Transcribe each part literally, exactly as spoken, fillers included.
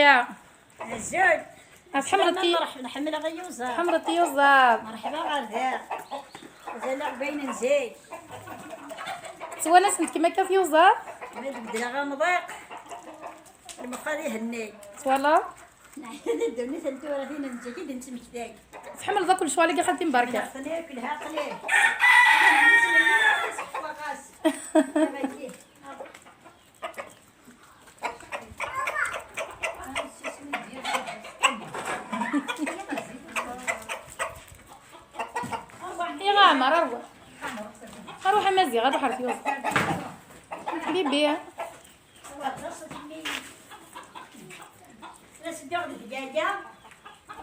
يا. Azul. Tḥemmleḍ السلامة، تي-، مرحبا، نحمل غيوزة. Tḥemmleḍ tiyuẓaḍ. مرحبا غير ذا. زين، باين نزيد. Tettwanasemt-kem akka tiyuẓaḍ? Ma d-bedleɣ amḍiq. Lmux ad ihenni. Voilà. Nɛihed ddunit n tura tin n zik i d-nettmektay. Tḥemmleḍ akk lecɣal-agi xalti Mbarka? Neɣ-ten akk lha aqli. Ur nesmel ara ad sḥefweɣ ɣas. Amagi. Iɣamar, arwa. Arwa a Maziɣ, ad uḥret yuẓ. Bibi.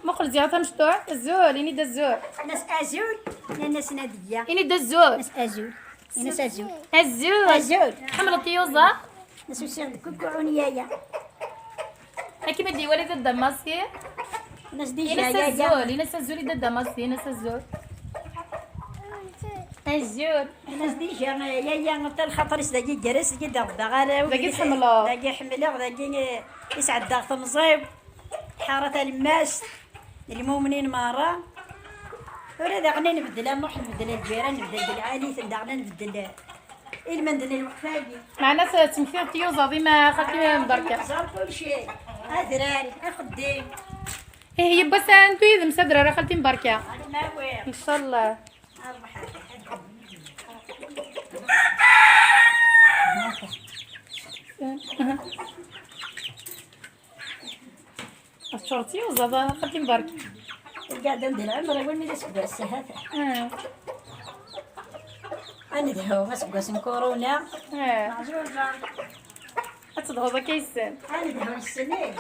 Muqel ziɣ tamecṭuḥt. Azul, ini-d azul. Nas azul, nas Nadiya. Ini-d azul. Nas azul. Ini-as azul. Azul. Azul. Tḥemmleḍ tiyuẓa? Nas usiɣ deg kukuɛun yaya. Akken ad d-iwali dadda Masi. Nas dija yaya. Ini-as azul, ini-as azul i dadda Masi, ini-as azul. Azul. Nas dija yaya, ata lxaṭer-is dagi gar-as, dagi d-aɣ-d-aɣ arraw. Dagi tḥemmleḍ. Dagi ḥemmleɣ, dagi, eh, isɛeddaɣ temẓi-w. Ḥara talemmast, lmumnin merra. Ula daɣen nbeddel a Muḥ, nbeddel lǧiran, nbeddel d lɛali, daɣen nbeddel ilmend n lweqt-agi. Meɛna t-, temmektiḍ tiyuzaḍ i ma xalti Mbarka. Ẓer kulci, adrar, axeddim. Ih, yiwwas ad neddu yid-m s adrar a xalti Mbarka. Ncallah. Teččuṛ d tiyuzaḍ a xalti Mbarka. Lqaɛda n di lɛemr, awal mi d aseggas, ahat. Ah. Ad nedhu aseggas n kuruna. Ah. Meɛzuṛa. Ad tedhuḍ akka yes-sen. Ad nedhu yes-sen, ih.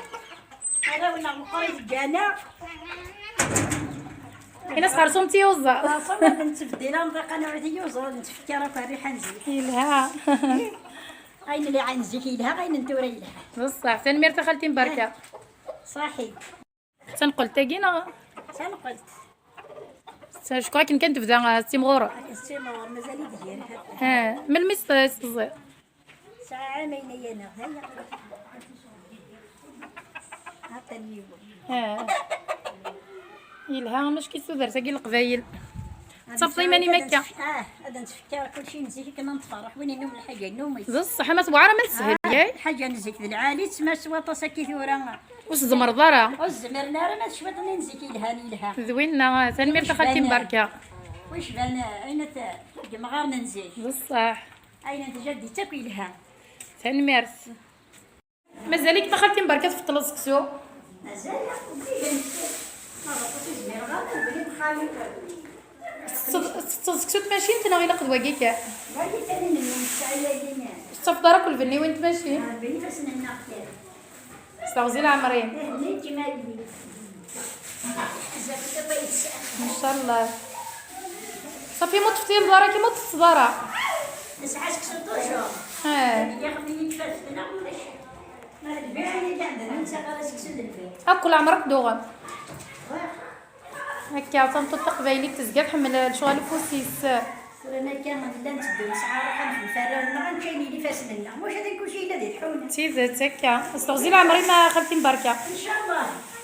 Arraw-nneɣ meqqrit deg-aneɣ. Ini-as xersum tiyuzaḍ. Xersum ad nettbeddil amḍiq, ad nɛud i yuẓaḍ, nettfekkir akk rriḥa n zik. Yelha. Ayen n zik yelha, ayen n tura yelha. Bṣaḥ, tanemmirt a xalti Mbarka. Ṣaḥi. D tanqelt-agi neɣ? D tanqelt. Cukkeɣ akken kan tebda, ah, tettimɣur. Akken tettimɣur, mazal-itt gar. Ah, melmi s-, s-, teẓẓiḍ? Sɛa ɛamayen aya neɣ aya. Atan yiwen. Ah. Yelha, mačči s tudert-agi n Leqbayel. Ad tettafeḍ iman-im akka. Ah, ad nettfekkar kulci n zik akken ad nferreḥ. Win yennum lḥaǧa yennum-itt. D ṣṣeḥ, ma tewɛer ma teshel, ah, yak? Lḥaǧa n zik d lɛali, tesma s waṭas akka i tura. Ur s-tzemreḍ ara. Ur s-zemren ara, ma d cwiṭ-nni n zik yelhan, yelha. D winna, tanemmirt a xalti Mbarka. Wicban, ayen at-, deg yemɣaren n zik. D ṣṣeḥ. Ayen n tjaddit akk yelha. Tanemmirt. Mazal-ikem a xalti Mbarka tfeṭṭleḍ seksu? Mazal, ur zmireɣ ara, ur zmireɣ ara, ur zmireɣ ara. Tettetteḍ, tettetteḍ seksu n tmacint neɣ ilaq d wagi kan? Wagi kan i nella nesɛa yagi. Ur tettafeḍ ara akk lbenniwin n tmacint? Ah, lbenni ifassen-nneɣ kan. S teɣzi leɛmer-im. Eh, nekk ma yelli. Ncallah. Safi ma ur teftileḍ ara, kima ur tettetteḍ ara. Nesɛa seksu toujours. Eh. Yaxem-iyi-d fad fell-aɣ ulac. Ma d lbiɛ-agi anda nettaɣ ara seksu d lbiɛ. Akk leɛmer ad k-d-uɣen. Akka, tameṭṭut taqbaylit tezga tḥemmel lecɣal ufus-is. Tura akka, nella nteddu nesɛa ṛṛuḥ ad nexdem arraw-nneɣ, ad nečč ayen yili ifassen-nneɣ. Maca d kulci yella di tḥuna. D tidet, akka. S teɣzi leɛmer-im a xalti Mbarka. Ncallah.